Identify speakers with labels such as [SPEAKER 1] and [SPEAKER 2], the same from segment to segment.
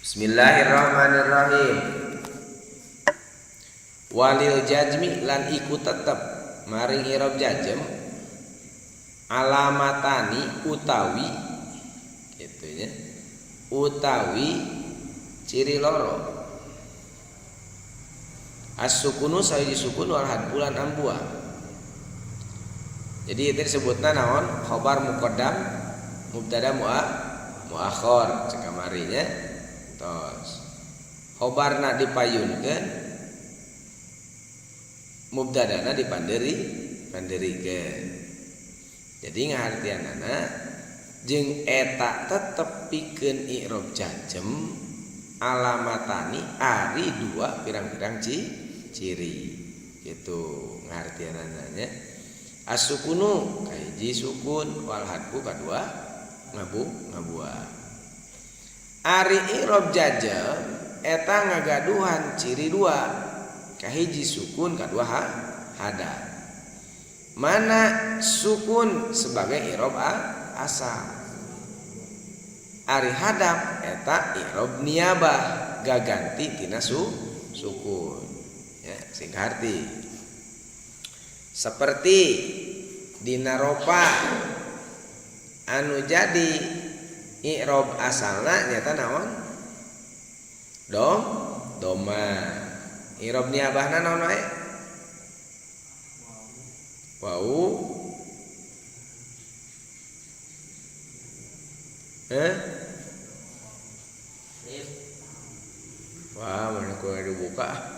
[SPEAKER 1] Bismillahirrahmanirrahim. Walil jazmi lan iku tetep maring i'rab jazm alamatani utawi gitu nya, utawi ciri loro. As-sukunu sahiji sukun wal hadfu lan ambuang. Jadi itu disebutna naon? Khabar muqaddam mubtada muakhir cek kamari nya. Tos. Khobarna dipayunkeun, mubtadana dipanderi panderikeun. Jadi ngahartianana jeung eta tetep pikeun i'rab jazm alamatani ari dua pirang-pirang ciri gitu ngahartianana nya. As-sukunu kahiji sukun wal hadfu kadua ngabuang. Ari i'rab jazm eta ngagaduhan ciri dua, kahiji sukun kadua hadaf. Mana sukun sebagai i'rab asal, ari hadaf eta i'rab niabah gaganti tina sukun ya, sing harti seperti dina rofa anu jadi i'rab asalna nyata naon? Doma. I'rab niabahna naon wae? Wau. Wah, mana ku dibuka.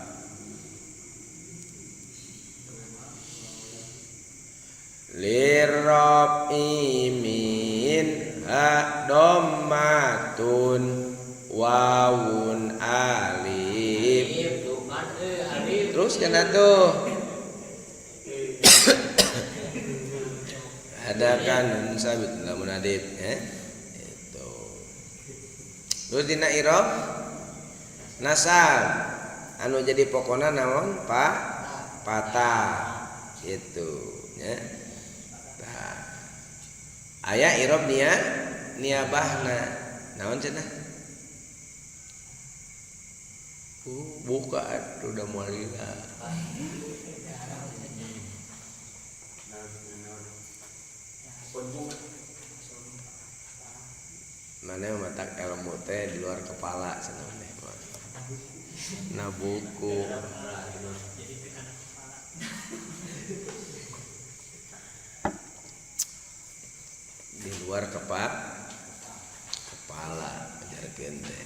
[SPEAKER 1] Lirrafi min ha dommatun wawun alif. Terus kena tuh. Ada kanun sabit lamun adib itu. Terus dina i'rab nasab anu jadi pokona naon? Patah gitu nya. Tah. Aya i'rab niabahna naon cenah? Buka atuh da moal lila. Mana matak ilmu teh di luar kepala cenah teh. Na buku. Di luar kepala ajarkeun teh.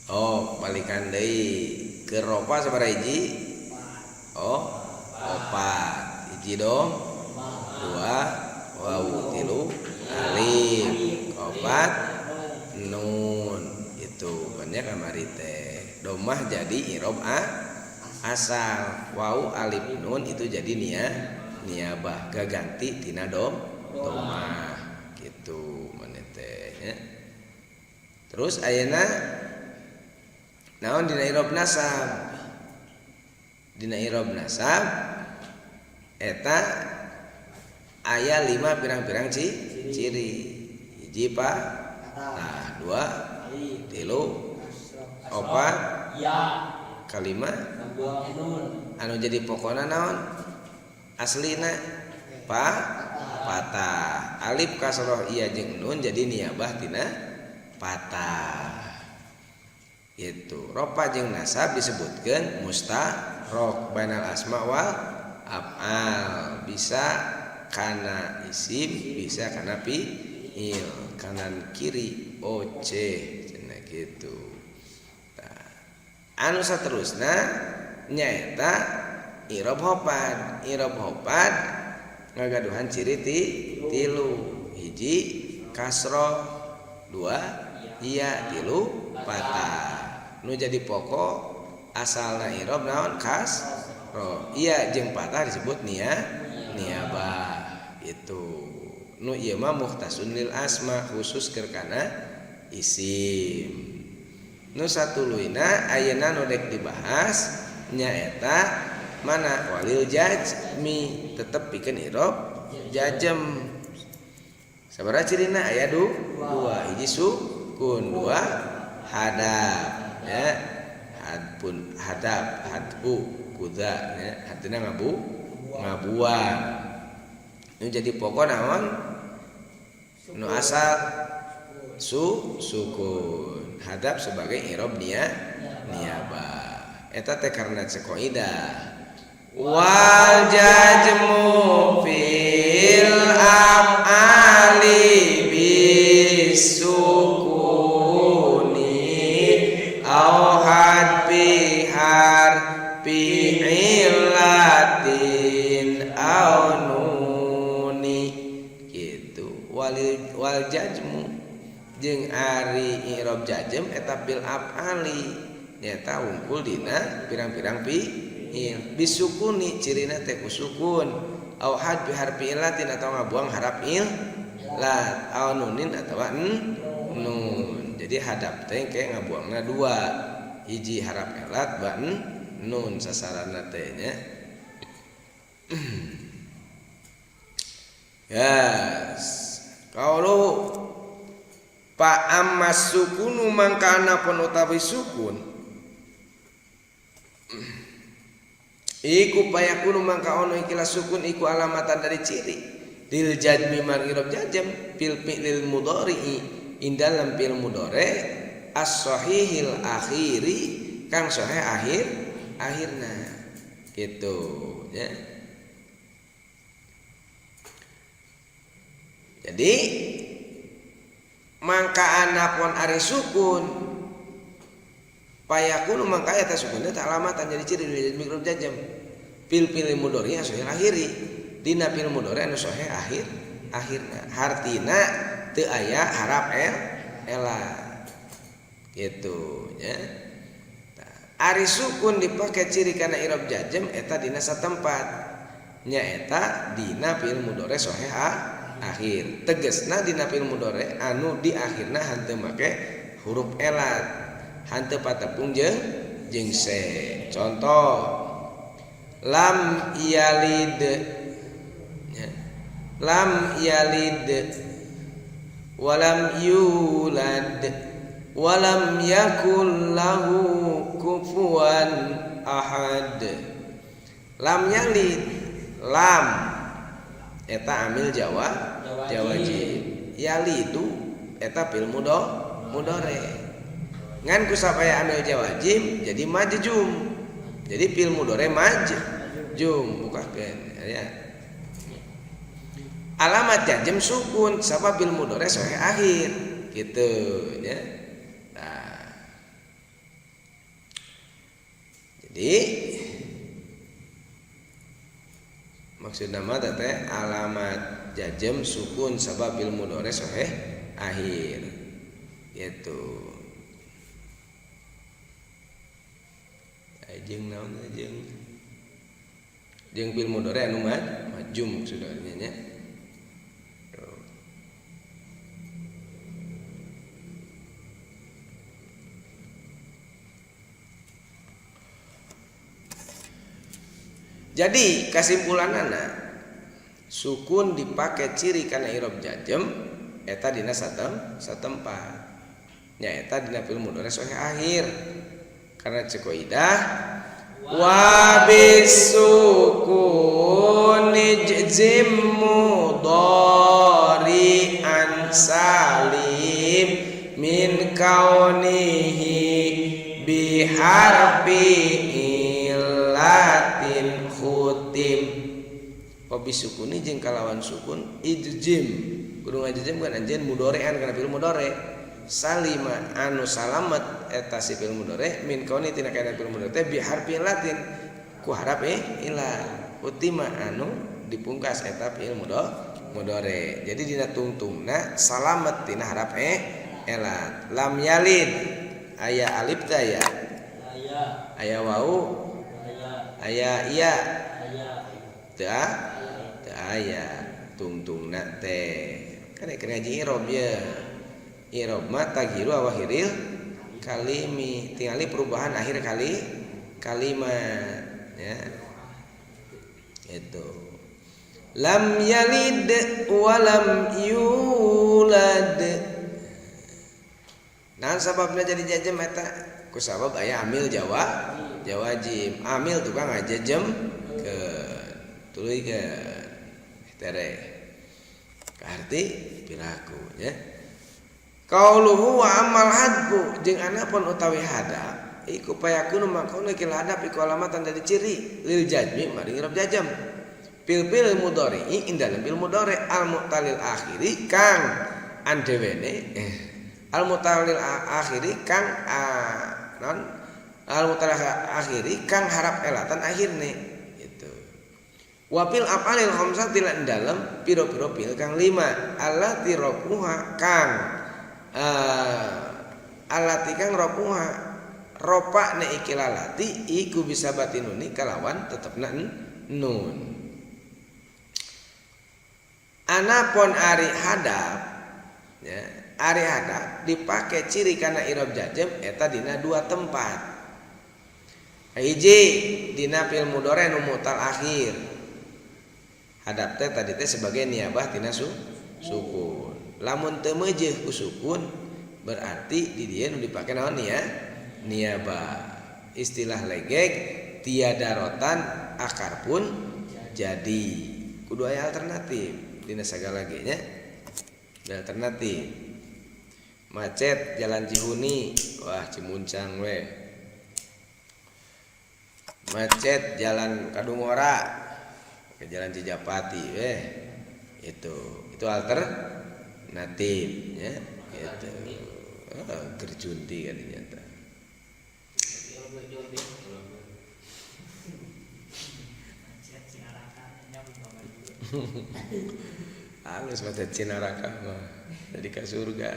[SPEAKER 1] Oh, balikan deui ke rofa sabaraha hiji? Oh, opat. Hiji dong. Dua, wawu, tilu, alif, opat, nun. Itu banyak kamari teh. Domah jadi i'rab asal, wawu, alif, nun itu jadi niabah, gaganti tina domah gitu maneh teh nya. Terus ayeuna naon dina i'rab nasab? Dina i'rab nasab eta aya 5 pirang-pirang ciri. Hiji patah, dua tilu, opat, kalima. Anu jadi pokona naon? Aslina patah. Alif kasroh iya jeung nun jadi niabah tina patah. Itu rofa jeung nasab disebutkeun mustarok bainal asma wal af'al, bisa kana isim bisa kana fi'il, kanan kiri oc cenah kitu. Tah anu saterusna nyaeta i'rab hofad. I'rab hofad ngagaduhan ciri tilu, hiji kasroh, dua iya, tilu patah. Nu jadi pokok asalna i'rab naon? Kasroh. Iya jeung patah disebut niabah. Itu nu ieu mah mukhtasun lil asma, khusus keur kana isim. Nu satuluyna ayeuna nu dek dibahas nyaeta Mana walil jazmi tetep pikeun i'rab jazm. Sabaraha cirina aya dua, hiji sukun, dua hadap ya. Hadpun hadap hadbu kuda ya, hadna ngabuang. Nu jadi pokok naon? Nu asal sukun. Hadap sebagai i'rab niabah. Eta teh karena kaidah wal jazmu fil af'ali bisukuni au hadfi harfi illatin au nuni gitu. Wal jazmu jeung ari i'rab jazm eta fil af'ali nyata wungkul dina pirang-pirang fi'il bisukuni cirina teh ku sukun au had bi harfi illatin atau ngabuang harap illat au nunin atawa nun. Jadi hadap teh kayak ngabuangna dua, hiji harap elat ba nun sasaranna teh nya. Yes. Kalau pa ammas sukunu mangkana pun utawi sukun iku payakunu mangka ono ikilah sukun iku alamatan dari ciri lil jazmi man i'rab jazm fil fi'lil mudhari'i indalam fil mudhari as-sahihil akhiri kang sahih akhir akhirna gitu ya. Jadi mangka anapun ari sukun payakunu mangka eta sukun teh alamatan jadi ciri lil jazmi i'rab jazm fil fi'il mudhari sahih akhiri dina fil mudhari anu sahih akhir akhirna hartina teu aya harap ela gitu nya. Ari sukun dipake ciri kana i'rab jazm eta dina satempat nyaeta dina fi'il mudhari sahih akhir tegasna dina fi'il mudhari anu di akhirna henteu make huruf elat henteu patepung jeung se. Contoh lam yalid ya. Lam yalid walam yulad walam yakul lahu kufuwan ahad. Lam yalid lam eta amil jawajib yalidu eta fil mudhari ngan ku sapaya amil jawajib jadi majzum. Jadi fil mudhari majzum bukakeun ya. Alamat jazm sukun sabab fil mudhari sahih akhir gitu ya. Nah, jadi maksud nama teh alamat jazm sukun sabab fil mudhari sahih akhir gitu. Jeung naon jeung jeung fil mudhari anu majzum maksudna nya. Jadi kesimpulanana sukun dipake ciri kana i'rab jazm eta dina satempat nyaeta dina fil mudhari sahih akhir karena cekoidah wa bisukun ijzim mudhari'an salim min kaunihi biharfi illatin khutim. Wa bisukuni jeung kalawan sukun ijzim kudu ngajazm kan anjeun mudhari'an kana fil mudhari salima anu salamet eta si fil mudhari min kauni tina kana fil mudhari teh bi harfi latin ku harap ila utima anu dipungkas eta fil mudhari. Jadi dina tungtungna salamet tina harap elat. Lam yalid aya alif teh aya aya wau aya iya teu aya tungtungna teh kan keur ngaji i'rab ye. I'rab mah tagyiru awahiril kalimi tingali perubahan akhir kali kalimat ya. Itu lam yalid wa lam yulad. Nah sababna jadi jajem eta ku sabab aya amil jawa jawajim. Amil tukang ngajejem ke tuluykeun tere arti piraku nya. Qauluhu wa amal hadbu jeung anapun utawi hadap iku payakunu mangkono kil hadap iku alamatan dari ciri lil jazmi maring i'rab jazm fil fil mudhari ing dalem fil mudhari al mu'talil akhiri kang andewene al mu'talil akhiri kang non al mu'talil akhiri kang harap elatan akhirne itu. Wa fil af'alil khamsati lan dalem pira-pira fil kang lima allati rafuha kang allati kang rafuha ropa ne iki lalati iku bisa batinuni kalawan tetepna nun. Anapun ari hadap ya, ari hadap dipake ciri kana i'rab jazm eta dina dua tempat. Hiji dina fil mudhari nu mutal akhir. Hadap teh tadi teh sebagai niabah tina sukun. Lamun teu meujeuh ku sukun berarti di dieu nu dipake naon ya? Niabah. Istilah legeg tiada rotan akar pun jadi. Kudu aya alternatif dina sagala ge nya. Alternatif. Macet jalan Cihuni, wah Cimuncang we. Macet jalan Kadungora, ke jalan Cijapati we. Itu alternatif ya gitu. Gerjunti kan nyata. Halus macet Cinaraka mah jadi ke surga.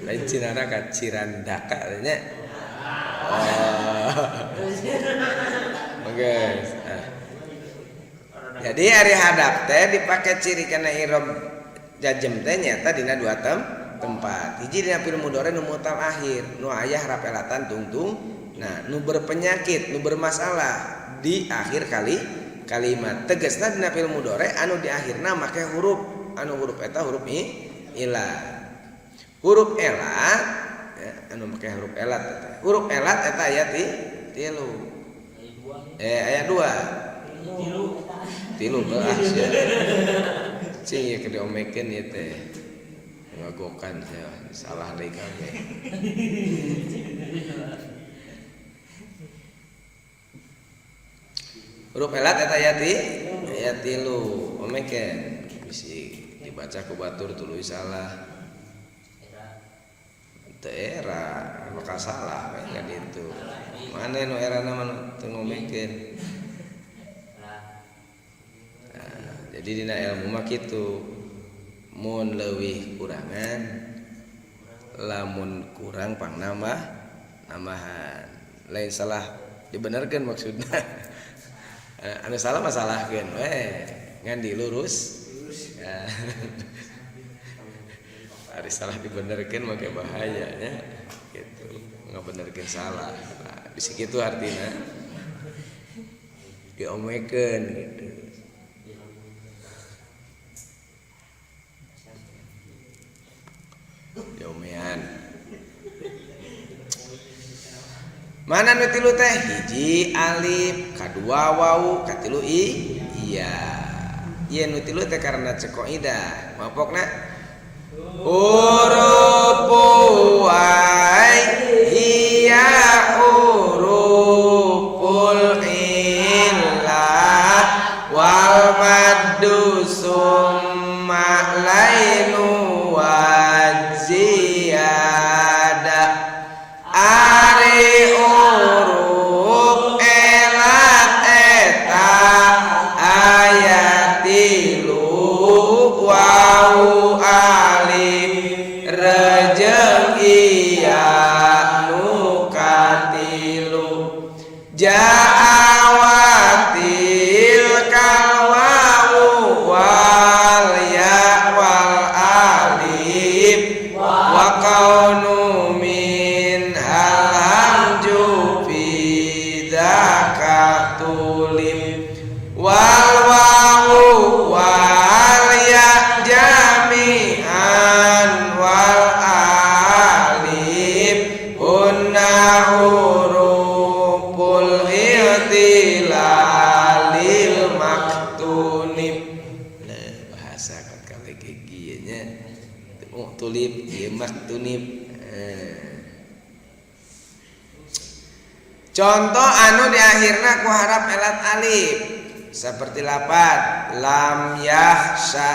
[SPEAKER 1] Lain Cinaraka Cirandaka nya. Oke. Jadi ari hadap teh dipake ciri kana i'rab jazm teh nyata dina dua tempat. Hiji dina fil mudhari nu mutal akhir, nu aya harap elatan tungtung. Nah, nu berpenyakit, nu bermasalah di akhir kali kalimat. Tegasna dina fil mudhari anu di akhirna make huruf, anu huruf eta huruf ilat. Huruf elat ya, anu make huruf elat eta. Huruf elat eta aya tilu. Aya dua. Tilu ah sia. Cing ieu keur diomekeun ieu teh. Ngagokan sia, salah deui kabeh. Huruf elat eta aya aya tilu, omekeun. Bisi dibaca ku batur tuluy salah. Teu era bakal salah we ka ditu. Mane nu erana mah teu ngomekeun. Nah, jadi dina ilmu mah kitu. Mun leuwih kurangan lamun kurang pang nambah nambahan. Lain salah dibenerkeun maksudna. Anu salah mah salahkeun we ngan dilurus. Ari salah dibenerkeun make bahaya nya gitu. Ngabenerkeun salah. Nah, bisi kitu artina. Diomekeun gitu. Diomean. Mana nu tilu teh? Hiji alif, kadua wau, katilu i, iya. Ieu nu tilu teh karena cekoidah. Mapokna huruf wai hiya huruful illah wal maddu summa lainu waziyada. Ari huruf elat eta aya tilu wau alif rejeng iya. Wal wawu wal ya jami'an wal alif hunna huruful i'tilalil maktunib. Nah, bahasa kat kalege ieu nya tulip ieu maktunib. Contoh anu di akhirna ku harap elat alif seperti lapat lam yahsa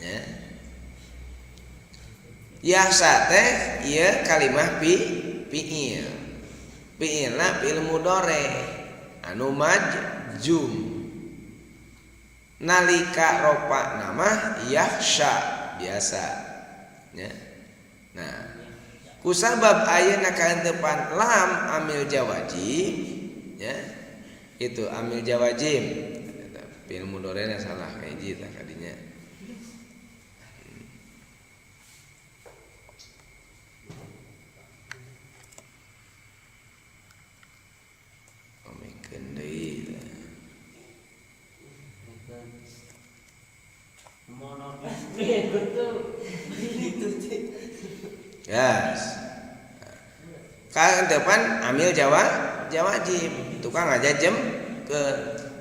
[SPEAKER 1] ya. Yahsa teh ieu kalimah fi'il. Fi'ilna fi'il mudhari anu majzum. Nalika ropa nama yahsa biasa ya. Nah, kusabab ayeuna kaentepan lam amil jawajib ya. Itu amil jawajib. Fi'il mudhari'na salah hiji tah kadinya. Omikeun deui. Yes. Kaentepan amil jawajib tukang ngajajem ke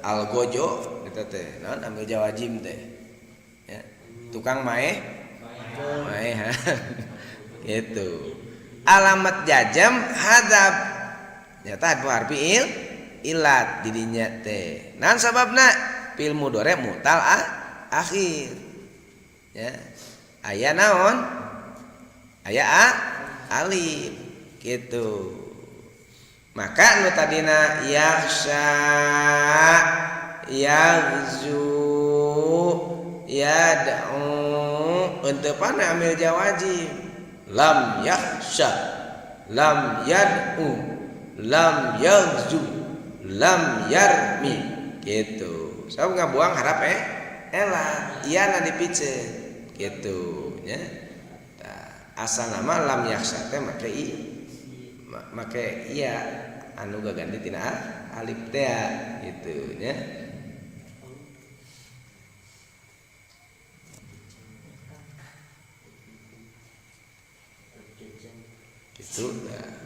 [SPEAKER 1] algojo eta teh naon amil jawajim teh ya. Tukang maeh maeh gitu. Alamat jajam hadab nyata harfi ilat didinya teh. Naon sababna? Fi'il mudhari mutal akhir ya. Aya naon? Aya alif gitu. Maka nu tadina yakhsha yaghzu yad'u entepan amil jawajib lam yakhsha lam yad'u lam yaghzu lam yarmi gitu. Sabab ngabuang harap elah ieu na dipiceun gitu nya. Asal nama lam yakhsha teh make i make iya anu gaganti tina alif teh gitu nya. Gitu nah.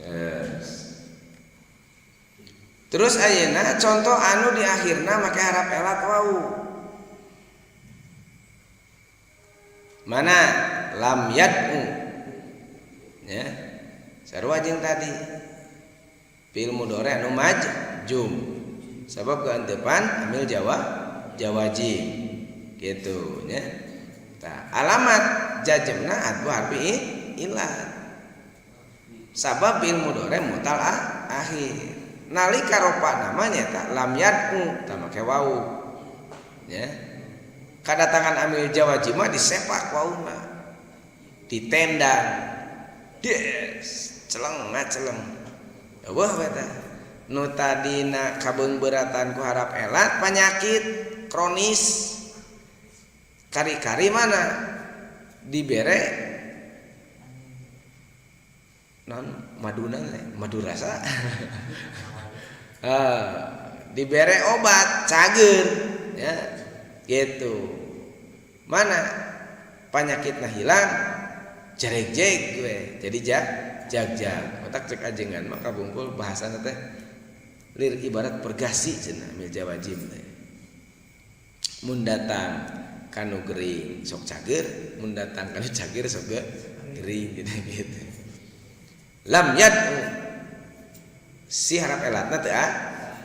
[SPEAKER 1] Yes. Terus ayeuna contoh anu di akhirna make harap elat wau. Mana lam yad'u ya. Sarua jeung tadi. Fi'il mudhari anu majzum. Sabab kaentepan amil jawajib gitu nya. Tah alamat jajemna atbu harfi ilat. Sabab fi'il mudhari mutal akhir. Nalika ropa namanya tak lam yad'u tah make wau ya. Kadatangan amil jawajib mah disepak wauna, ditendang, des celeng ngaceleng eueuh we tah. Nu tadina kabeungbeuratan ku harap elat penyakit kronis kari-kari mana dibere non maduna madu rasa. Dibere obat cager ya gitu. Mana penyakitna hilang jareg-jeg we jadi jag-jag. Otak cek ajengan maka bungkul bahasana teh lir ibarat pergasi cenah amil jawajim teh. Mun datang kanu gering sok cager, mun datang kanu cager sok gering gitu gitu. Lam yad'u si harap elatna teu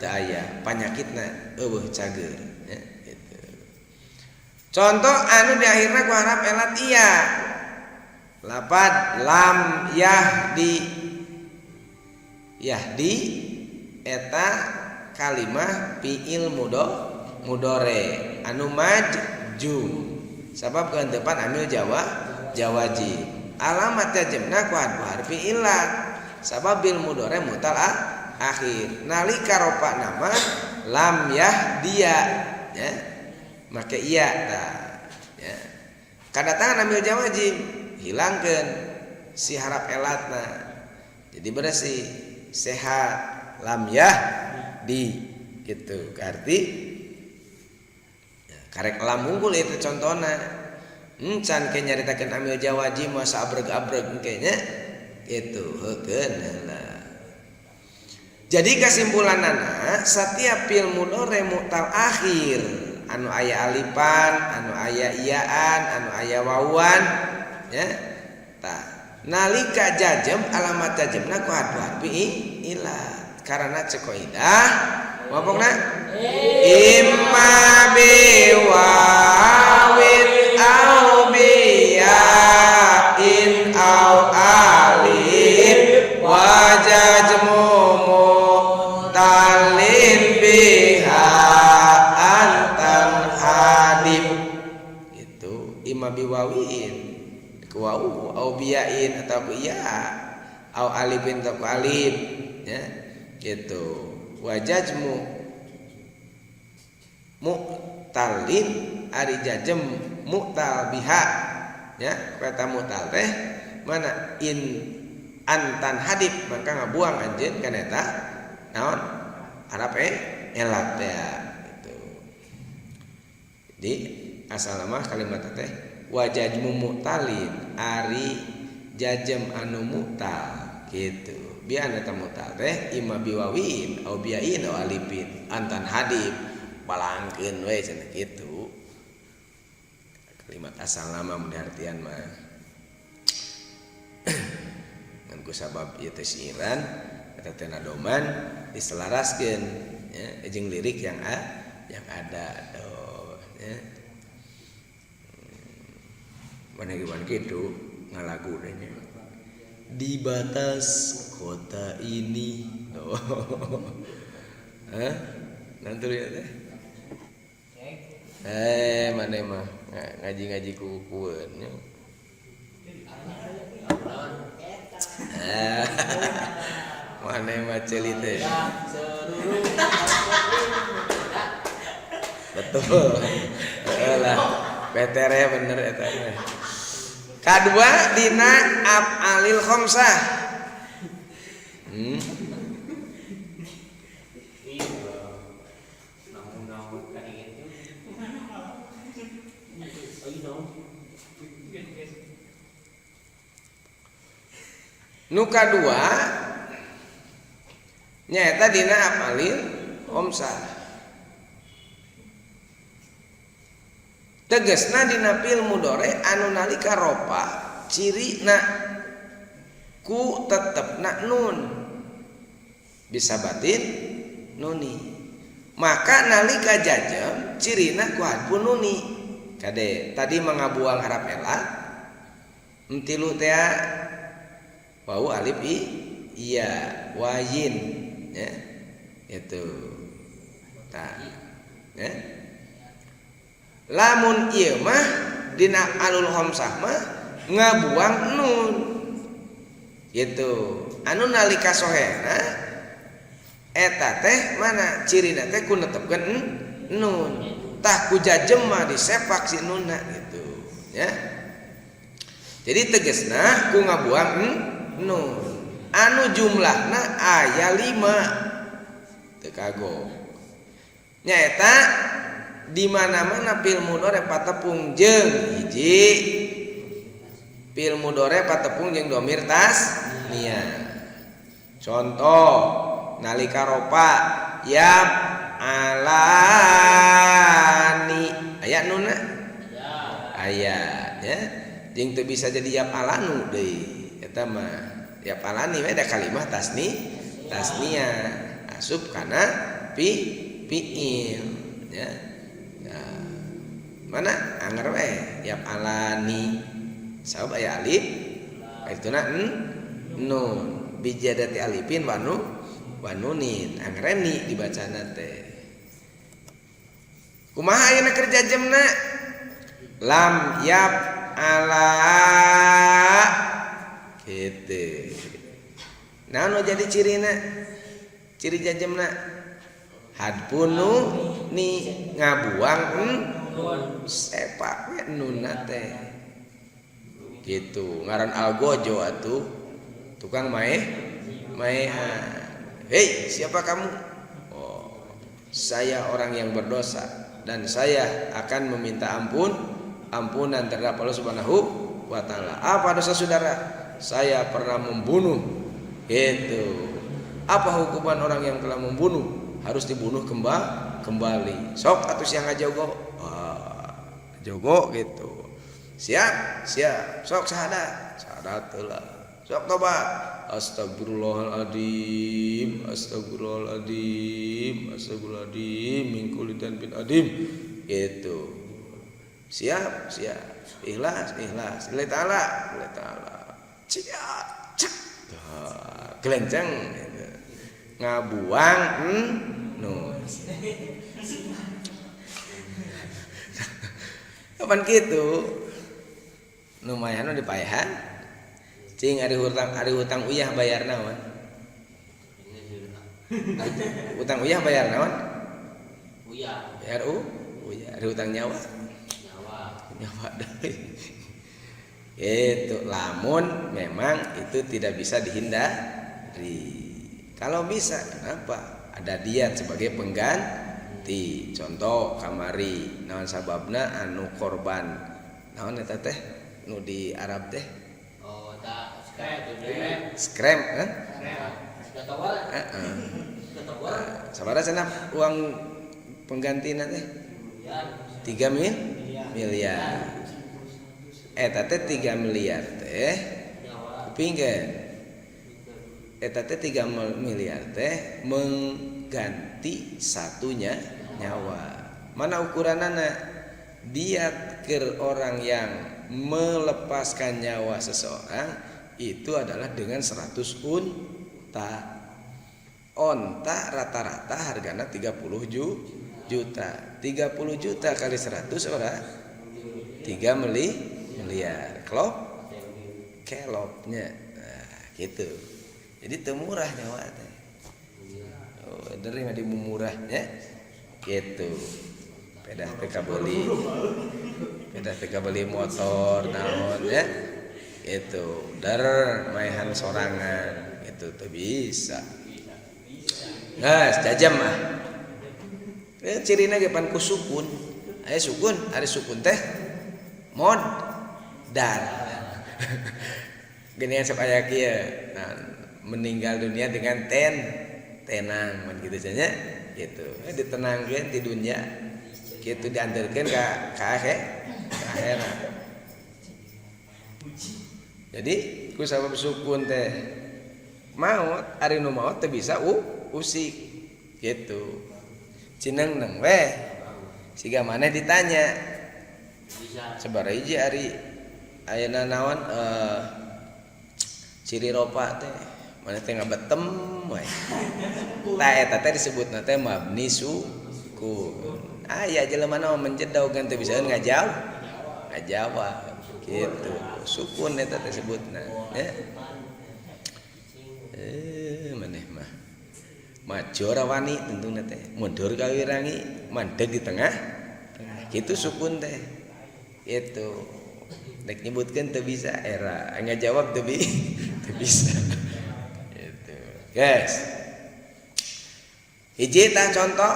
[SPEAKER 1] aya panyakitna eueuh cager ya gitu. Contoh anu di akhirna ku harap elat iya. Lapad lam yahdi. Yahdi eta kalimah fiil mudore anu majzum sabab kehentepan amil jawajib alamat jazmna ku harfi illat sabab bil mudore mutal akhir nalika ropa nama lam yah dia ya make iya tah ya kadatangan amil jawajib hilangkeun si harap elatna jadi bersih sehat lam yah di gitu arti ya, karek lam unggul itu contohna encan ke nyaritakeun amil jawajib masa abreg-abreg engke nya gitu heukeun heula. Jadi kesimpulanana setiap fi'il mudhari mu'tal akhir anu aya alifan, anu aya iyaan, anu aya wawan ya. Tah, nalika jazm alamat jazmna ku harfi illat. Karena cek kaidah mapokna imma bi wawin au bi yain au alif wa jazmu mu'talin biha antan hadib itu imma biwawin ku wawu au biyain atau ku ya au alifin atau ku alif ya gitu wa jazmu mu'talin ari jazm mu'tal biha ya kata mu'tal teh mana in antan hadib maka ngabuang anjeun kana eta naon harap elat ya gitu. Jadi asal mah kalimat teh wajajmu mu'talin ari jazm anu mu'tal gitu biar eta mu'tal teh imma biwawin au biyain au alifin antan hadib balangkeun we cenah kitu kalimat asal nama mun diartian mah ngan ku sabab ieu teh siiran eta teh nadoman diselaraskeun ya jeung lirik yang yang ada tuh ya. Mana gimana gitu ngalagu deh nya. Di batas kota ini. Oh. Hah? Nanti lihat teh. Mana mah ngaji-ngaji kukueun nya. Mana mah ceuli teh. Betul. Heeh lah. Petere bener eta mah. Kadua dina af'alil khamsah. Nu kadua nyaeta dina af'alil khamsah. Tegasna dina fi'il mudhari anu nalika ropa cirina ku tetepna nun bisa batin nuni maka nalika jazm cirina ku harfu nuni kade tadi mangabuang harap elat tilu teh wau alif i iya wayin ya itu tah ya. Lamun ieu mah dina alul khamsah mah ngabuang nun gitu anu nalika sohena eta teh mana cirina teh ku netepkeun nun tah ku jazm mah disepak si nunna gitu ya. Jadi tegasna ku ngabuang nun anu jumlahna aya 5 teu kagok nyaeta di mana-mana fi'il mudhari patepung jeung hiji fi'il mudhari patepung jeung domir tasnia. Contoh nalika ropa yab alani aya nunna aya ya jeung teu bisa jadi yab alanu deui eta mah yab alani we da kalimah tasnia asup kana fi'il ya. Nah, mana anger we yab alani sabab aya alif ituna nun bijadati alifin wa wa nunin angreni dibacana teh. Kumaha ayeuna keur jajemna? Lam yaf ala gitu. Naon nu jadi cirina? Ciri jajemna hadfun nuni ngabuang sepak we nunna teh. Gitu ngaran algojo atuh tukang maeh maehan. Hei, siapa kamu? Oh, saya orang yang berdosa dan saya akan meminta ampunan terhadap Allah Subhanahu wa taala. Apa dosa saudara? Saya pernah membunuh. Itu. Apa hukuman orang yang telah membunuh? Harus dibunuh kembali. Sok atuh siang ngajogo. Wah, jogo gitu. Siap, siap. Sok syahadat. Syahadat heula. Sok tobat. Astagfirullahaladzim, astagfirullahaladzim, astagfirullahaladzim, min kulli dzanbin adzim. Gitu. Siap, siap. Ikhlas, ikhlas. Lillahi ta'ala, lillahi ta'ala. Siap, cek. Gelenceng gitu. Ngabuang nun. Kapan kitu? Lumayan nu dipaehan. Cing ari hutang uyah bayar naon? Hutang uyah bayar naon?
[SPEAKER 2] Uyah.
[SPEAKER 1] Bayar uyah, ari hutang nyawa.
[SPEAKER 2] Nyawa.
[SPEAKER 1] Nyawa deui. Itu lamun memang itu tidak bisa dihindari. Kalau bisa, kenapa? Ada diat sebagai pengganti. Contoh kamari naon sababna anu korban. Naon eta teh? Nu di Arab teh?
[SPEAKER 2] Oh, tak skrem.
[SPEAKER 1] Skrem, eh? Heeh. Sabaraha cenah uang penggantina teh? 3 miliar. Eta teh 3 miliar teh kupingkeun. Eta teh 3 miliar teh mengganti satunya nyawa. Mana ukuranana? Diat ke orang yang melepaskan nyawa seseorang itu adalah dengan 100 unta. Onta rata-rata hargana 30 juta. 30 juta kali 100 orang 3 miliar. Klop kelopnya. Nah, gitu. Jadi teu murah nyawa teh. Oh, dari mah dimurahnya gitu. Pedah teh kabeli. Pedah teh kabeli motor naon ya. Itu dar maehan sorangan itu teu bisa. Nah, jajam mah. Cirina ge pan ku sukun. Aya sukun, ari sukun teh mod dar. Geuningan sok aya kieu. Nah, meninggal dunia dengan tenang mun kitu nya gitu. Ditenangkeun di dunia gitu diantarkeun ka akhirat. Jadi ku sabab sukun teh maut, ari nu maut teh bisa usik gitu. Cineng neng weh siga maneh ditanya. Sabaraha hiji ari ayeuna naon ciri ropa teh maneh teh ngabetem we. Tah eta teh disebutna teh mabni sukun. Aya jelema mah menjedog kan teu bisa ngajawab gitu. Sukun eta teh sebutna nya. Maneh mah maju ora wani tentuna teh, mundur kawirangi, mandeg di tengah. Gitu sukun teh. Itu rek nyebutkeun teu bisa era, ngajawab teu bisa. Gitu. Guys. Hiji tah contoh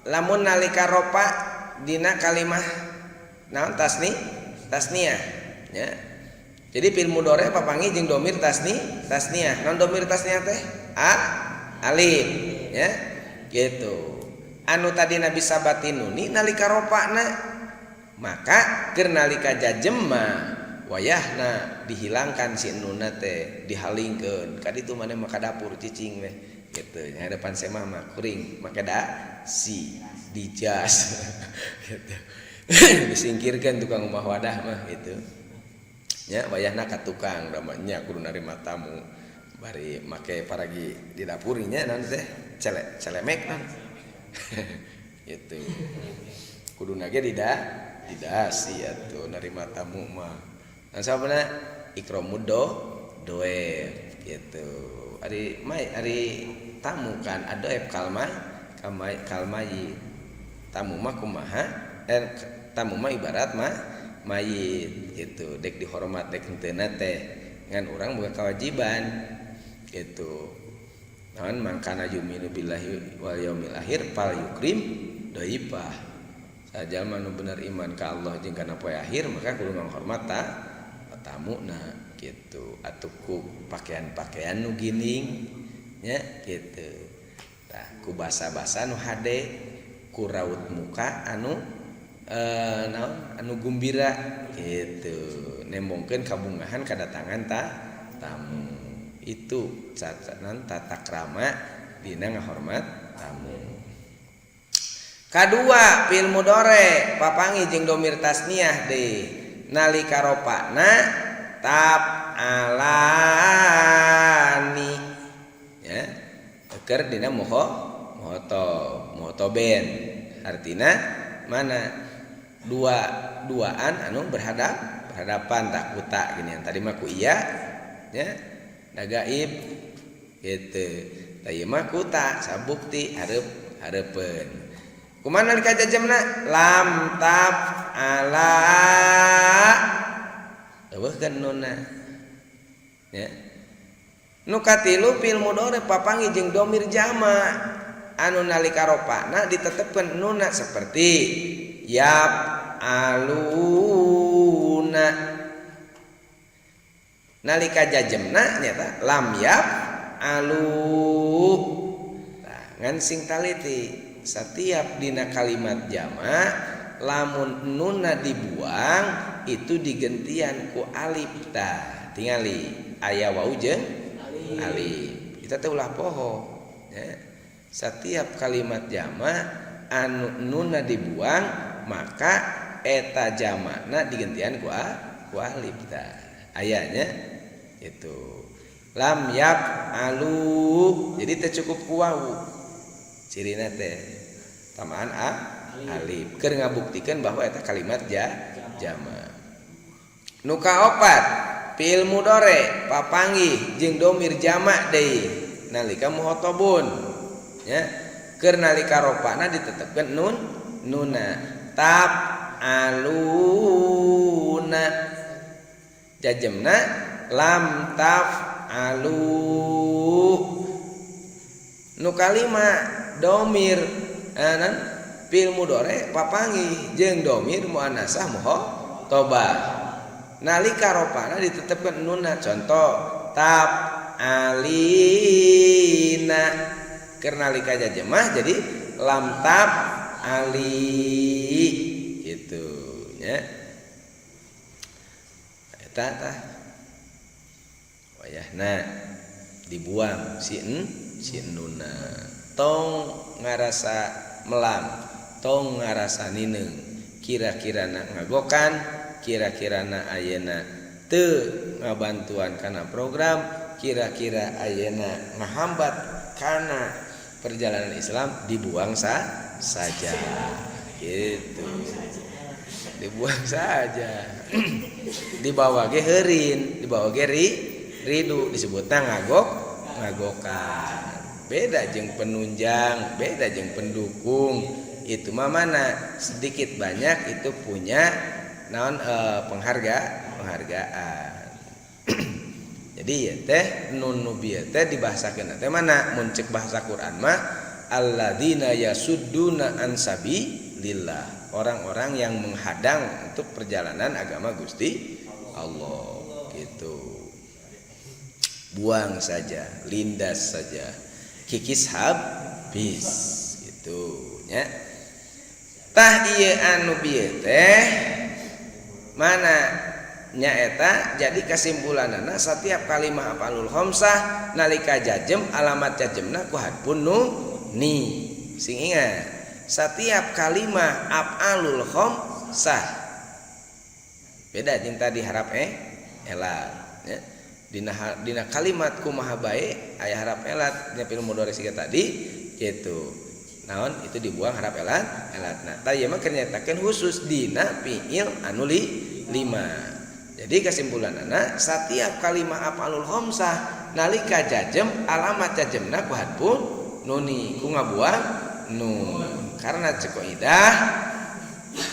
[SPEAKER 1] lamun nalika ropa dina kalimah naon tasniah ya. Jadi fi'il mudhari papanggih jeung domir tasniah. Naon domir tasniah teh? A alif ya. Gitu. Anu tadi Nabi sabatin nuni nalika ropana maka keur nalika jajem mah wayahna dihilangkan si nunna teh dihalingkeun ka ditu maneh mah ka dapur cicing weh gitu. Nya depan semah mah kuring make da si dijas gitu. Disingkirkan tukang rumah wadah mah gitu. Nya wayahna ka tukang damanya kudu narima tamu. Bari make paragi di dapur nya, naon teh, cele celemek naon itu. Kuduna ge didasi atuh nerima tamu mah. Nah, sababna ikramud doef gitu. Ari may, ari tamu kan adoef kalma kamay kalmayit. Tamu mah kumaha, tamu mah ibarat mah mayit gitu, dek dihormat dek henteu teh ngan urang boga kewajiban gitu. Naon, man kana yuminu billahi wal yaumil akhir fal yukrim dhaifah. Sajalma nu bener iman ka Allah jeung kana poe akhir maka kudu menghormat tamuna gitu, atuh ku pakaian-pakaian nu gining nya gitu. Tah, ku basa-basa nu hade, ku raut muka anu naon, anu gumbira gitu, nembongkeun kabungahan kadatangan tamu. Itu catatan tata krama dina ngahormat tamu. Kadua, fi'il mudhore papanggih jeung domir tasniah deui nalika ropana taf'alani ya, keur dina moho mohotob mukhothobain, artina mana dua duaan anu berhadapan tak ku ta gini. Yang tadi mah ku iya ya, da gaib gitu. Tah, ieu mah ku ta, sabukti hareup hareupeun. Kumaha nalika jajemna? Lam taf'ala, euweuhkeun nunna ya. Nu katilu, fi'il mudhari papanggih jeung domir jama anu nalika ropana ditetepkeun nunna, seperti yaf'aluna, nalika jajemna nyata lam yaf'alu. Nah, ngan sing taliti, setiap dina kalimat jama lamun nunna dibuang itu digentian ku alif. Tah, tingali aya wau jeung alif. Kita teh ulah poho ya. Setiap kalimat jama anu nunna dibuang maka eta jamakna digentian ku alif. Tah, ayanya itu lam yaf'alu, jadi teh cukup ku wau, cirina teh tambahan alif keur ngabuktikeun bahwa eta kalimat jama. Nu kaopat, fi'il mudhore papanggih jeung domir jamak deui nalika mukhothabun ya, keur nalika ropana ditetepkeun nuna, taf'aluna, jajemna lam taf'alu. Nu kalima, domir nan fi'il mudhore papanggih jeung domir muannasah mukhothabah nalika ropana ditetepkeun nuna, contoh taf'alina, keur nalika jajemah jadi lam taf'ali gitu nya. Eta tah wayahna dibuang si nuna. Tong ngarasa melam, tong ngarasa nineung, kira-kira na ngagokan, kira-kira na ayeuna teu ngabantuan kana program, kira-kira ayeuna ngahambat kana perjalanan Islam, dibuang saja gitu, dibuang saja. Dibawa ge heurin, dibawa ge ridu, disebutna ngagokan. Beda jeung penunjang, beda jeung pendukung. Itu mah mana sedikit banyak itu punya naon, penghargaan. Jadi ya teh nun nu bieu teh dibahasakeun teh mana mun cek bahasa Quran mah alladzina yasudduna an sabilillah, orang-orang yang menghadang untuk perjalanan agama Gusti Allah gitu. Buang saja, lindas saja, kikis habis gitu nya. Tah, ieu anu bieu teh mana nyaeta, jadi kesimpulanana setiap kalimah af'alul khamsah nalika jajem alamat jajemna ku hadfun nuni. Sing ingat, setiap kalimah af'alul khamsah, beda jeung tadi harap elat ya. Dina kalimat kumaha bae aya harap elat dina fi'il mudhari siga tadi gitu. Naon itu dibuang harap elat elatna. Tah ieu mah keur nyaritakeun khusus dina fi'il anu lima. Jadi kesimpulanana setiap kalimah af'alul khamsah nalika jajem alamat jajemna ku hadfun nuni ku ngabuang nun. Karena cek kaidah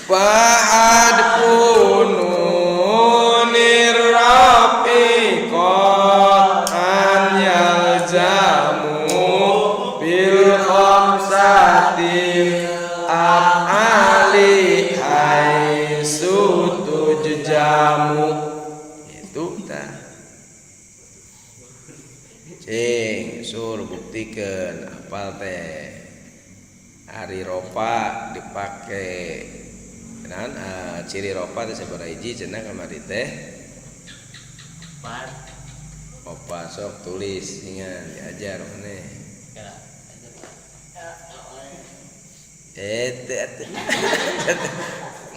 [SPEAKER 1] fa'adfun nunir rafi qatan yalzamu bil khamsati af'ali haitsu tujjamu. Itu tah. Cing sur buktikeun apal teh. Ari ropa dipake naon ciri ropa teh sabaraha hiji cenah kamari teh?
[SPEAKER 2] Opat.
[SPEAKER 1] Opat sok tulis ingan diajar maneh.
[SPEAKER 2] Ya.
[SPEAKER 1] Teu atuh.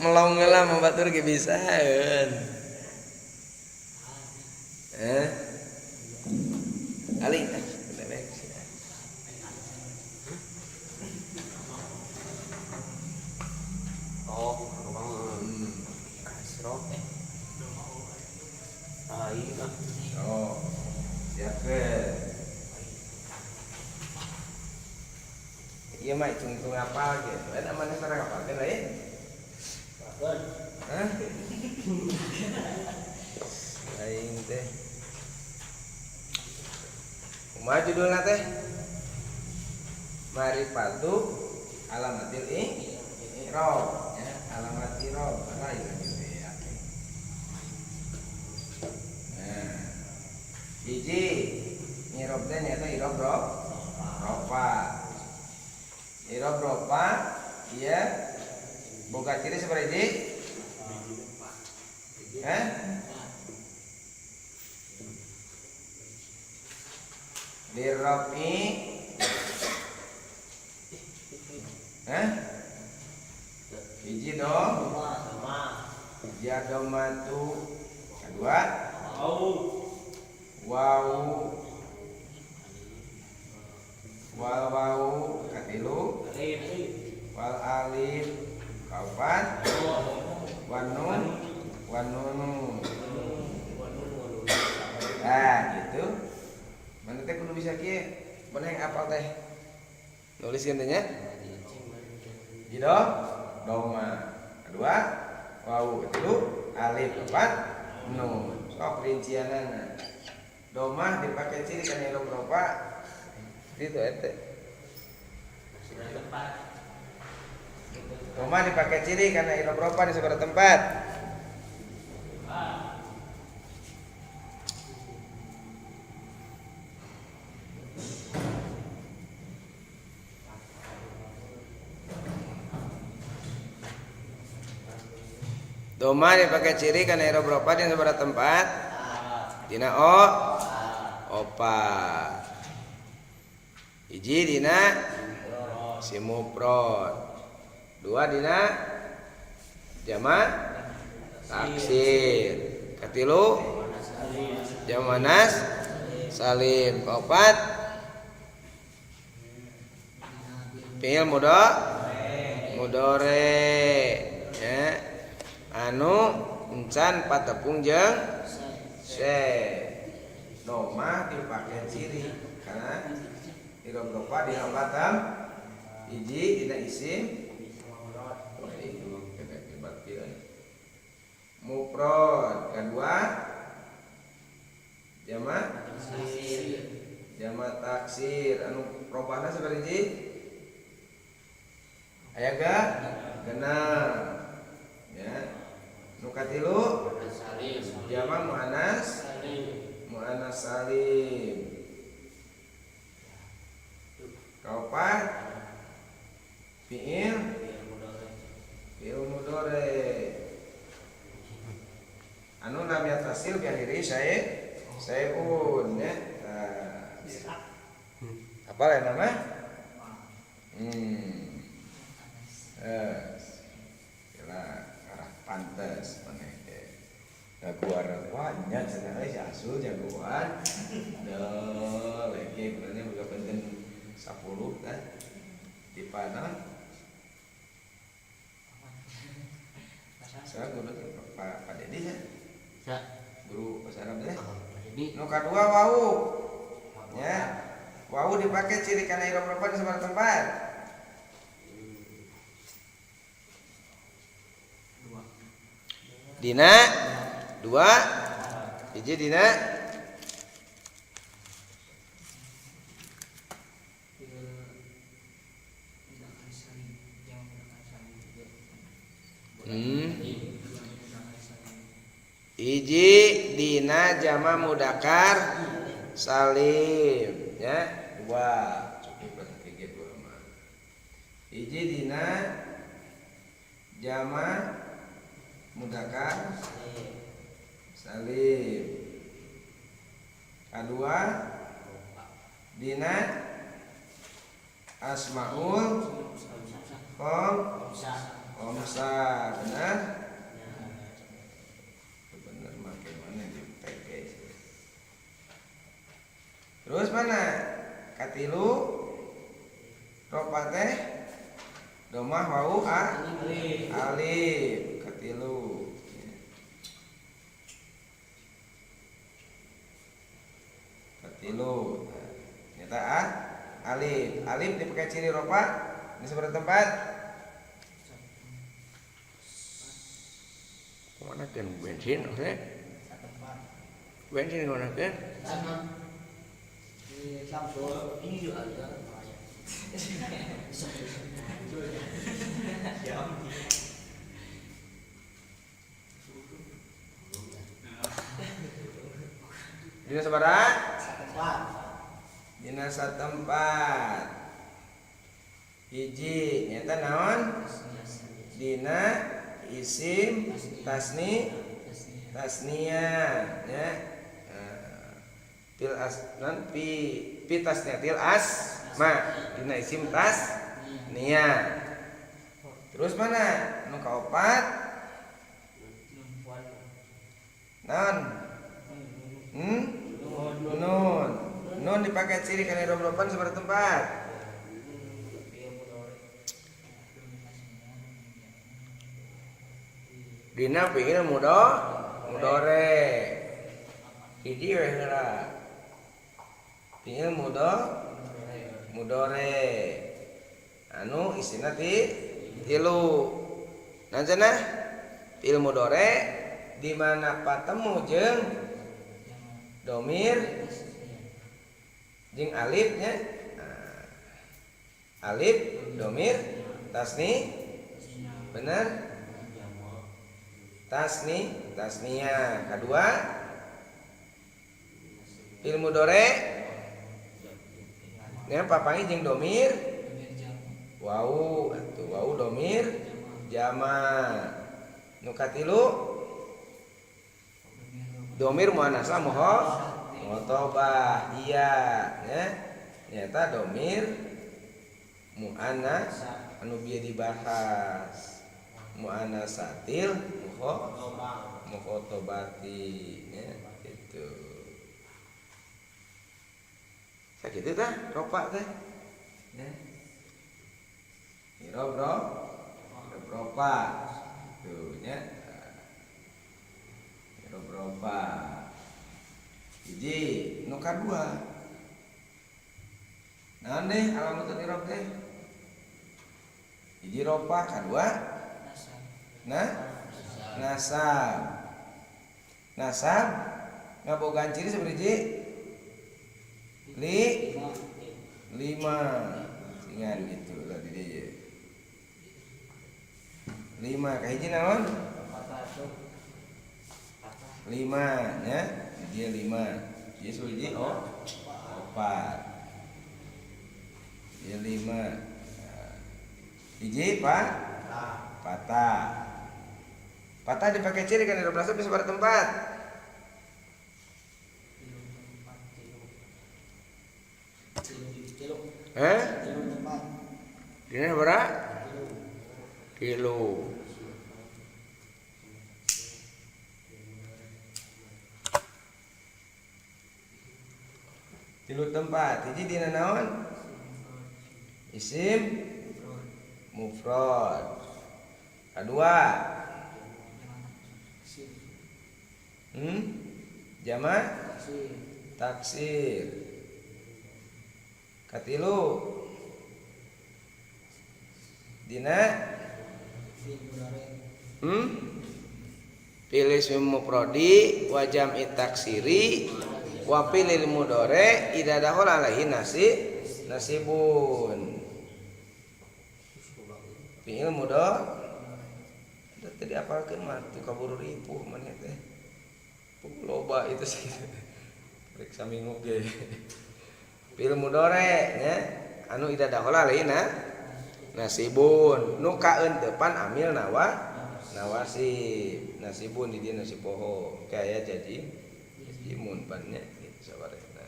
[SPEAKER 1] Melong heula mah batur ge bisaeun. Ali dewek sia.
[SPEAKER 2] Oh, ruang kasro Aing ah.
[SPEAKER 1] Oh, siapkeun. Ieu mah hitung-hitung hafal gitu. Eta maneh pernah ngapalkeun lain? Hah? Aing teh. Kumaha judulna teh? Marifatu alamatil i'rab ya, alamat i'rab lain lagi ya. Nah, hiji i'rab teh nyaeta i'rab rofa. I'rab rofa ieu boga ciri sabaraha hiji? Hah? Lirrafi. Hah? Hiji dong. Hiji adomatu. Kedua wawu. Wal wawu katilu. Wal alif kaopat. Wan nun wan nunu. Nah, gitu. Mana teh kudu bisa kieu? Mana yang apal teh? Nuliskeun teh nya. Hiji doma. Kedua wawu katilu, alif opat, nun. Sok rincianana. Domah dipakai ciri kana i'rab rofa. Itu ete. Domah dipakai ciri karena i'rab rofa di seberapa tempat. Domah dipakai ciri karena i'rab rofa di seberapa tempat. Dina o opat. Hiji dina si mufrad. Dua dina jama taksir. Katilu jama nas salim. Kaopat fi'il mudhari ya. Anu encan patepung jeung se. Domah dipakai ciri karena i'rab rofa dina batam hiji dina isim mufrad, kedua jama jama taksir anu robahna sabaraha hiji aya ga genep ya. Nu katilu jama muannas muannas salim. Kaopat fi'il fi'il mudhari anu lam yattasil bi akhiri syai'un ya. Apa ya nama? Kira arah pantes maneh teh. Ngaguar wah Ropa nya cenah si Asul jagoan. Duh, lagi berarti boga benten 10 tah. Tipe naon? Saya guru Pak Pak Dedi ya.
[SPEAKER 2] Sa.
[SPEAKER 1] Guru bahasa Arab teh.
[SPEAKER 2] Jadi
[SPEAKER 1] Nu kadua wau. Ya. Wau dipakai ciri kana i'rob ropa di sabaraha tempat.
[SPEAKER 2] 2.
[SPEAKER 1] Dina 2 hiji dina hiji dina jama mudakar salim ya 2 cukup lah tiga dua mah. Hiji dina jama mudakar salim. Kadua dina asmaul khomsa. Benar? Benar make mana di PG. Terus mana? Katilu ropa teh domah wau a alif katilu. Katilu. Nyata a alif. Alif dipakai ciri ropa di seberapa tempat? Mana kan bensin oke? Bensin mana kan? Dina sabaraha? Dina satempat. Hiji nyata naon? Dina isim tasni tasnia ya. Til as non pi pi tasnia til as ma dina isim tasnia. Terus mana? Nu kaopat? Non. Nun. Nun dipakai ciri kana i'rob-ropan sabaraha tempat. Dina fi'il mudore. Hiji we heula. Fi'il mudore. Anu isina ti tilu. Nah cenah fi'il mudore di mana patemu jeung domir jeung alif nya. Alif domir tasni bener? Tasni tasnia. Kedua fi'il mudore nya papangi jeung domir wau atuh wau domir jama. Nu katilu domir muannasa mukhotobah iya nya nyata domir muannas anu bieu dibahas muannasatil mukhotobati nya gitu. Sakitu tah ropa teh nya. I'rob ropa tuh nya. I'rob ropa. Hiji nu kadua. Naon deh alamatul i'rob teh? Hiji ropa, kadua nah nasab. Nasab ngabogaan ciri sabaraha? Lima. Singan gitu lah di dieu. 5 kahiji naon? 5 nya. Dia 5. Dia hiji oh 4. Dia 5. Hiji pak patah. Patah dipakai ciri kan i'rob nasab di sabaraha tempat. Eh? Dina berapa? Kilo. Tilu tempat. Hiji dina naon? Isim mufrad. Kedua, jama taksir. Katilu dina pilih ismi mufradi wa jam'i taksiri wa pilil mudore idza dakhala alaihi nasibun. Fi'il mudore tadi apalkeun mah tuh kaburu ripuh maneh teh. Loba itu sih. Rek saminggu ge. Fi'il mudore nya anu idza dakhala alaihi nasibun nu kaeunteupan amil nawa nawasib nasibun di dieu nasib poho kaya jadi imun pannya gitu sabarehna.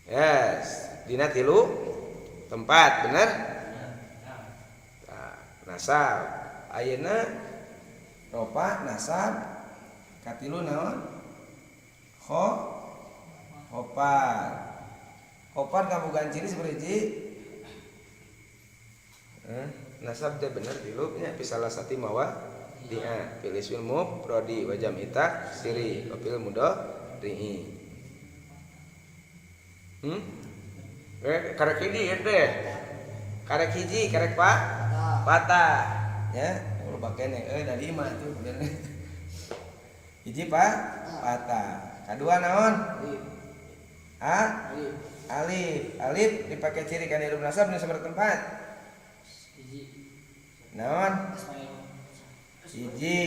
[SPEAKER 1] Yes, dina tilu tempat bener? Nah, nasab ayeuna ropa nasab katilu naon? Khopar. Khopar kabogaan ciri sabaraha? Nasab teh bener tilu nya pisalasati mawa dia pilih ismil mufradi wa jam'i taksiri wa fil mudhari'i. Karek hiji ieu teh. Karek hiji, karek patah. Ya, loba keneh euy da lima tuh bener. Hiji patah. Kadua naon? A alif. Alif dipake ciri kana hirup nasab dina sabaraha tempat?
[SPEAKER 3] Hiji.
[SPEAKER 1] Naon? Hiji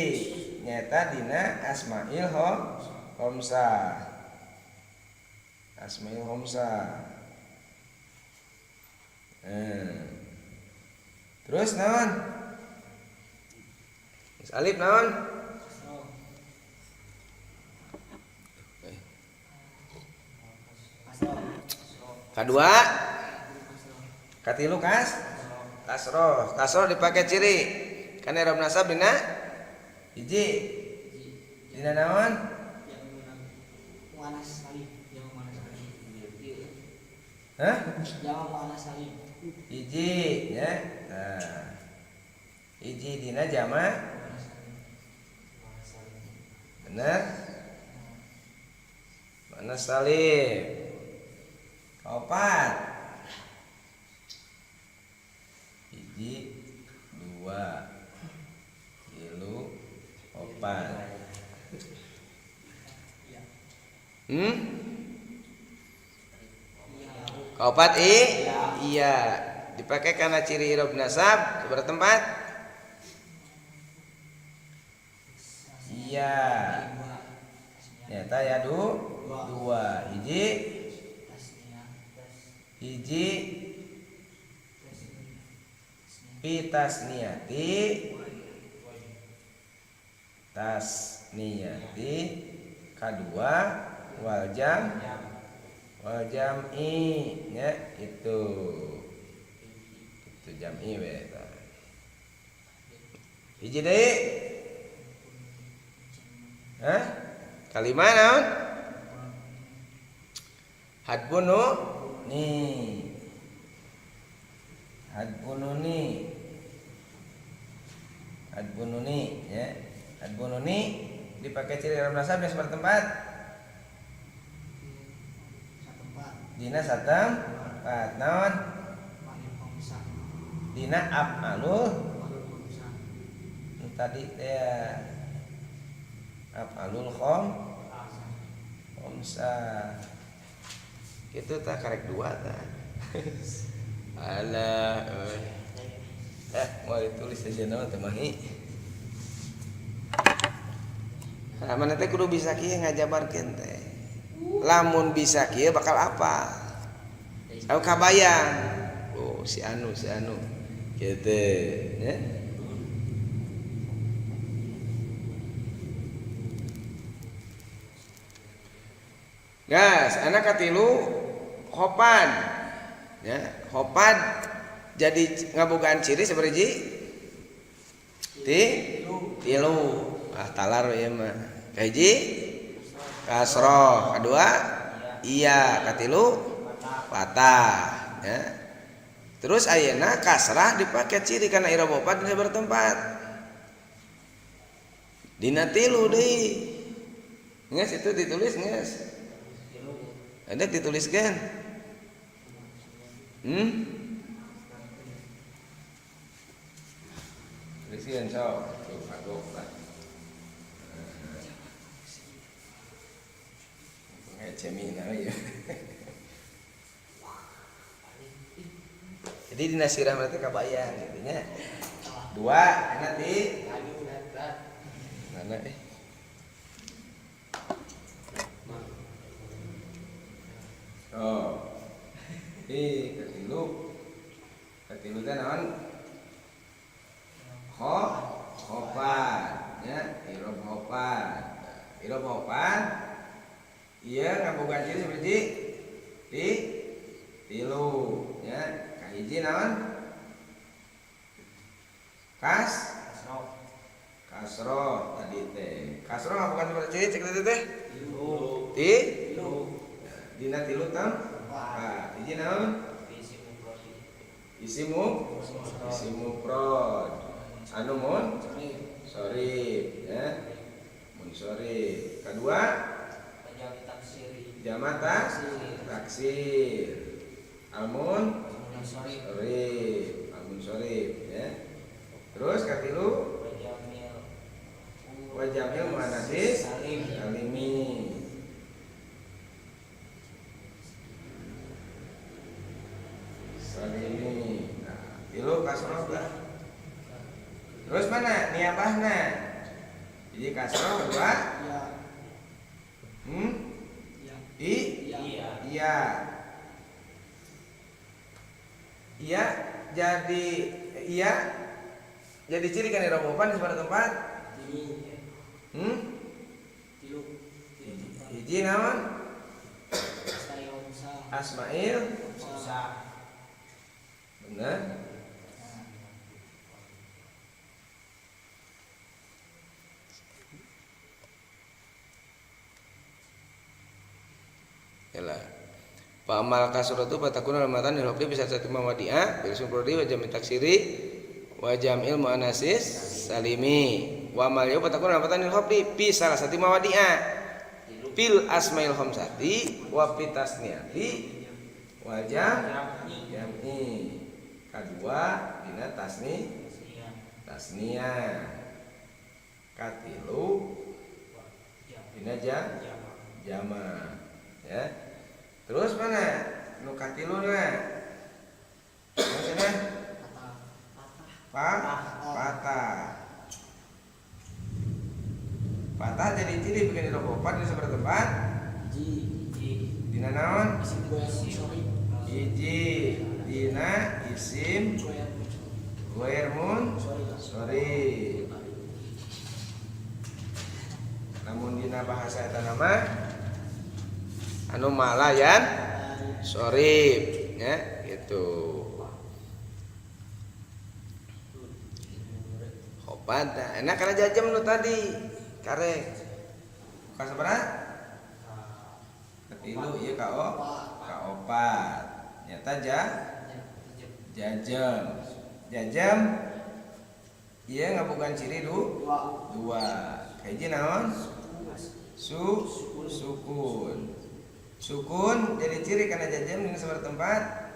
[SPEAKER 1] nyata dina asmail khomsah. Asmail khomsah. Terus naon? Alif naon? Kadua, katilu kasroh. Kasroh dipakai ciri kana i'rab nasab dina hiji. Dina naon?
[SPEAKER 3] Muannas salim. Jama muannas salim.
[SPEAKER 1] Hah?
[SPEAKER 3] Jama muannas salim.
[SPEAKER 1] Hiji nya. Nah. Hiji dina jama bener? Muannas salim. Opat. Hiji, dua, tilu, opat. Kaopat iya. Dipakai karena ciri i'rab nasab sabaraha tempat? Iya. Nyata ya dua. Hiji. Hiji pitasniati tasniati kadua wal jam'i nya itu jam'i we eta. Hiji deui. Hah? Kalima naon? Hadbunu ni. Hadbununi. Hadbununi ya. Hadbununi dipakai ciri i'rab nasab di sabaraha tempat? Dina satempat. Naon? Dina af'alul tadi teh af'alul khomsa. Itu tak karek dua ta. Alah mau ditulis aja naon teh mahi. Nah, mana teh kudu bisa kieu ngajabarkeun teh. Lamun bisa kieu bakal apa? Aku kabayang. Oh, si anu. Gitu, ya. Gas, anak katilu khopan. Ya, khopan jadi ngabogaan ciri sabaraha hiji? Tilu. Ah talar ieu mah. Kahiji Kasroh. Kedua iya, katilu patah ya. Terus ayeuna kasrah dipake ciri karena i'rob opat dina bertempat. Dina tilu deui. Geus itu ditulis geus. Ada dituliskan. Tuliskan sok. Tuh kagok lah. Cemina ya. Jadi dina sirah berarti kabayang gitu nya. Dua nanti. Mana Oh. Katilu. Katilu teh naon? Khopat nya, i'rob khopat. I'rob khopat ieu ngabogaan ciri seperti di tilu nya. Kahiji naon? Kasroh tadi teh. Kasroh ngabogaan seperti ciri cek tadi teh? Tilu. Tilu. Dina tilu tam? Hiji naon? Isim mufrad. Anu mun? Sorry ya. Mun sorry. Kedua? Jamak taksir. Almun? Sorry. Almun sorry ya. Terus katilu? Wajamil muannasis salimi. Salimi. Nah, tilu kasroh lah. Terus mana niabahna? Jadi kasroh kedua.
[SPEAKER 3] Iya.
[SPEAKER 1] I? Iya. Iya jadi iya jadi ciri kan i'rob opat di sebarang tempat.
[SPEAKER 3] Tilu.
[SPEAKER 1] Hiji naon? Asmail. Benar. Yalah. Fa amal kasratu fatakuna lamatan lil bisa satu mawadi'a bil sumprodi wa jami taksiri wa jam'il muannasis salimi wa amal yau fatakuna lamatan lil khafdi fi salah satu mawadi'a fil asmail khamsati wa fi tasniyati wa jam'i. Kadua dina tasniyah. Katilu dina jama ya. Terus mana nu katiluna? Maksudnya patah. Patah jadi ciri bikin i'rob opat di seberapa tempat? Dina naon? Hiji dina isim ghair munsharif. Namun dina bahasa eta nama anu malayan sorib ya gitu. Khopada enak karena jajam nu tadi karek ka sabaraha? Katilu ieu ka opat. Nyata jajam. Jajam ieu ngabogaan ciri dua. Kahiji naon? Sukun. Sukun jadi ciri karena jajam dina sabaraha tempat?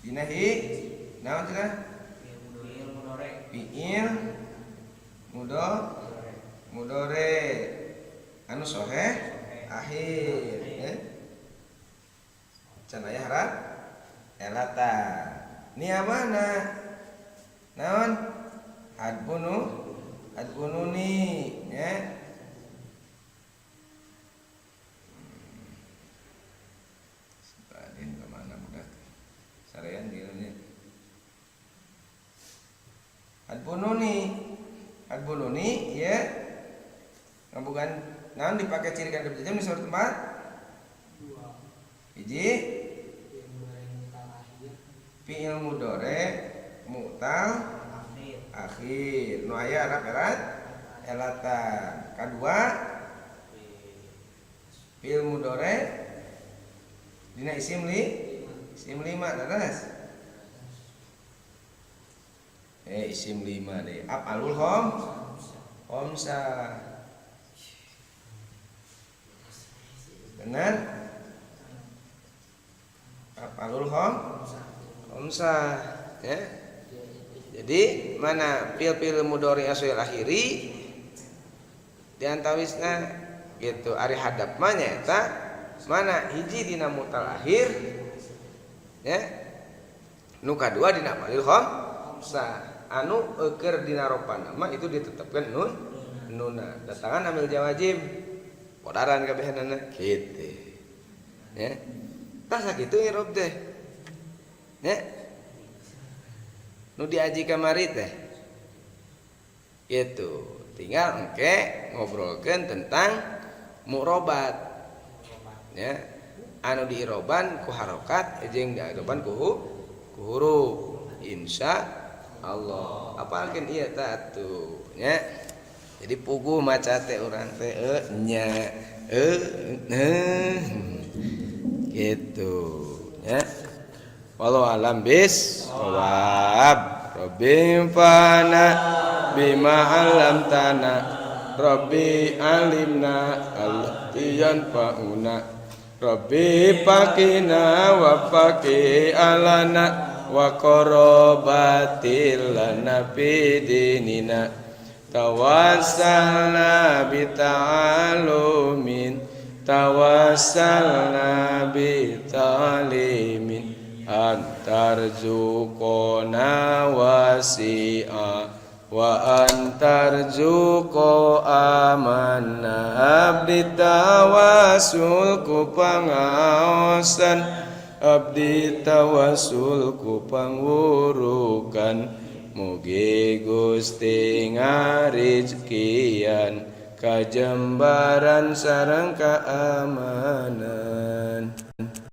[SPEAKER 1] Dina hi naon cenah? Fi'il mudore anu soheh akhir ya. Can aya harap elata. Niabana naon? Adbununi ya. Badin kemana budak? Sarean dia nya. Adbununi ya. Bukan naon dipakai ciri kan jam di suatu tempat?
[SPEAKER 3] Dua.
[SPEAKER 1] Hiji fi'il mudhari mu'tal akhir. Nu aya arab erat elatan. Kadua Fi'il mudhari dina isim lima, terus isim lima deh, af'alul khomsah. Benar, af'alul khomsah ya. Jadi mana fi'il-fi'il mudhari asal akhiri di antawisna gitu, ari hadap mah nyaeta mana hiji dina mutal akhir ya, nu kadua dina af'alul khomsah anu eueur dina ropana mah itu ditetapkan nun nuna datangan amil jawazim podaran kabehanana kitu ya. Tah sakitu i'rob teh ya, nu diaji kamari teh gitu. Tinggal engke ngobrolkeun tentang mu'robat ya, anu diiroban ku harokat jeung diiroban ku huruf, insya Allah apalkeun ieu tah atuh nya. Jadi puguh maca teh urang teh e nya e gitu ya. Wallahu alam bis shawab. Rabbi fana bima 'allamtana, Rabbi alimna allati yanfa'una, Rabbi faqina wa faqi alana wa qarabatil lana fi dinina, tawassalna bi ta'alumin, tawassalna bi ta'limin, antarzuqona wasi'a wa antarzuqo amanna, abdi tawasul ku pangaosan, abdi tawasul ku pangwurukan, mugi Gusti ngarizkian kajembaran sareng keamanan.